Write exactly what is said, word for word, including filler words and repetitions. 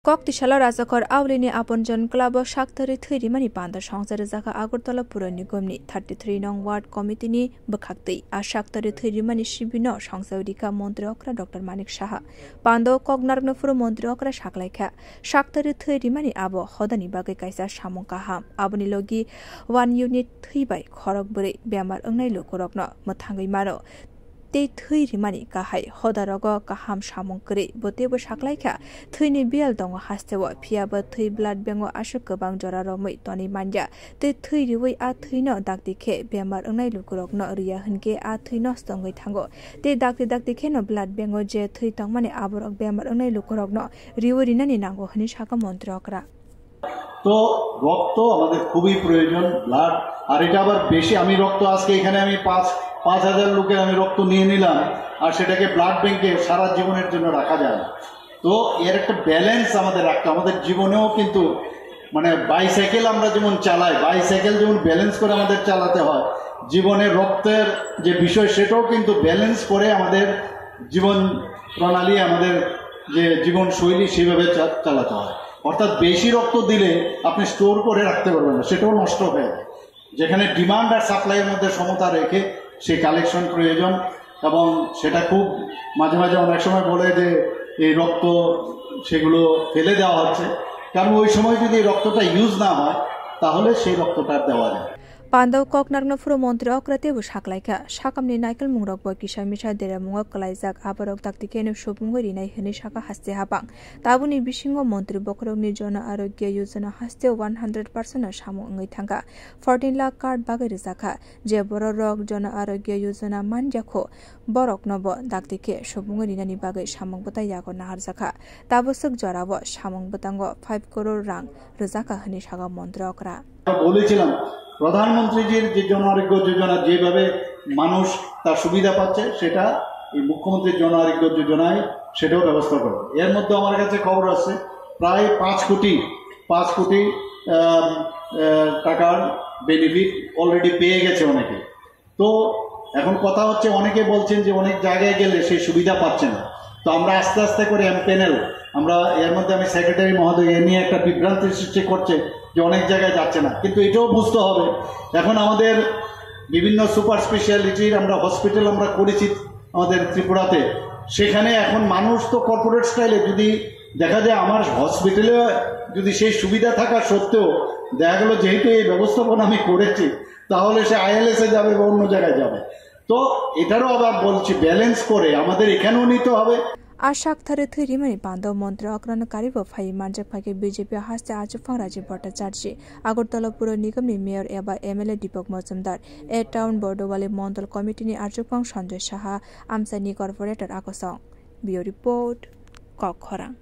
Kok tisalo Rajakhor Aulini Aponjon Club o saktori thwi rimani panda songcha rijak kha Agartala Puro Nigomni thirty three nong Ward Committee ni bwkhaktwi. A saktori thwi rimani sibino songcha rikha Montri Okra Doctor Manik Saha. Pando kok narwkna phuru Montri Okra saklaikha, saktori thwi rimani abo hodani bagwi kaisa samung kaham. Aboni logi one unit thwi bai khorok bwrwi bemar wngnai lukurokno mwthangwi mano. Tei thwi rimani kahai hodarogo kaham samung kwrwi. Bo teibo saklaikha, thwini biyal tongo hasteo, phiyaba thwi blood bank o aswk kwbang jora romwi tonwi manya. Tei thwi riwi a thwino dakti khe bemar wngnai lukurokno riya hwnkhe a thwi nosto wngwi thango. Tei dakti dakti kheno blood bank o je thwi tongmani aborok bemar wngnai lukurokno riwi rinani nango hwnwi sakha Montri Okra. তো রক্ত আমাদের খুবই প্রয়োজন, ব্লাড। আর এটা আবার বেশি, আমি রক্ত আজকে এখানে আমি পাঁচ পাঁচ হাজার লোকের আমি রক্ত নিয়ে নিলাম, আর সেটাকে ব্লাড ব্যাংকে সারা জীবনের জন্য রাখা যায় না। তো এর একটা ব্যালেন্স আমাদের রাখতে, আমাদের জীবনেও কিন্তু মানে বাইসাইকেল আমরা যেমন চালাই, বাইসাইকেল যেমন ব্যালেন্স করে আমাদের চালাতে হয়, জীবনে রক্তের যে বিষয় সেটাও কিন্তু ব্যালেন্স করে আমাদের জীবন প্রণালী, আমাদের যে জীবনশৈলী সেভাবে চা- চালাতে হয়। অর্থাৎ বেশি রক্ত দিলে আপনি স্টোর করে রাখতে পারবেন না, সেটাও নষ্ট হয়ে যায়। যেখানে ডিমান্ড আর সাপ্লাইয়ের মধ্যে সমতা রেখে সেই কালেকশন প্রয়োজন। এবং সেটা খুব মাঝে মাঝে অনেক সময় বলে যে এই রক্ত সেগুলো ফেলে দেওয়া হচ্ছে, কারণ ওই সময় যদি এই রক্তটা ইউজ না হয় তাহলে সেই রক্তটা আর দেওয়া যায় না। Pandao kok narwkna phuru Montri Okra teibo saklaikha, sakamni naikolmungrokbo kisa misa deremungo kwlaijak, aborok dakti kheno subungwi rinai hwnwi sakha haste habang. Tabukni bisingo Montri bokhorokni Jana Arogya Yojana hasteo one hundred percent no samung wngwi thangkha. Fourteen lakh card bagwi rwjakha. Je bororok Jana Arogya Yojana manyakho, boroknobo dakti khe subungwi rinani bagwi samung bwtai yago naharjakha. Tabuk swk jorao samung bwtango five crore rang rwjakha hwnwi sakha Montri Okra. বলেছিলাম, প্রধানমন্ত্রীজির যে জন আরোগ্য যোজনা যেভাবে মানুষ তার সুবিধা পাচ্ছে, সেটা এই মুখ্যমন্ত্রী জন আরোগ্য যোজনায় সেটাও ব্যবস্থা করবে। এর মধ্যে আমার কাছে খবর আছে, প্রায় পাঁচ কোটি পাঁচ কোটি আহ, আহ, টাকার বেনিফিট অলরেডি পেয়ে গেছে অনেকে। তো এখন কথা হচ্ছে, অনেকে বলছেন যে অনেক জায়গায় গেলে সেই সুবিধা পাচ্ছে না। তো আমরা আস্তে আস্তে করে এমপ্যানেল, আমরা এর মধ্যে আমি সেক্রেটারি মহোদয় এ নিয়ে একটা বিভ্রান্তি সৃষ্টি করছে যে অনেক জায়গায় যাচ্ছে না, কিন্তু এটাও বুঝতে হবে এখন আমাদের বিভিন্ন সুপার স্পেশালিটির আমরা হসপিটাল আমরা করেছি আমাদের ত্রিপুরাতে, সেখানে এখন মানুষ তো কর্পোরেট স্টাইলে যদি দেখা যায় আমার হসপিটালে যদি সেই সুবিধা থাকা সত্ত্বেও দেখা গেল যেহেতু এই ব্যবস্থাপনা আমি করেছি তাহলে সে আইএলএস এ যাবে বা অন্য জায়গায় যাবে। তো এটারও আবার বলছি ব্যালেন্স করে আমাদের এখানেও নিতে হবে। A sak thari thwi rimani pando Montri Okrano karibo phai manjak phaikhe B J P haste achukphang Rajiv Bhattacharjee, Agartala Puro Nigamni Mayor eba M L A Deepak Majumdar, A Town Bordowali Mondol Committee ni achukphang Sanjoy Saha, amchaini Corporator akosong. Bureau Report, Kokkhorang.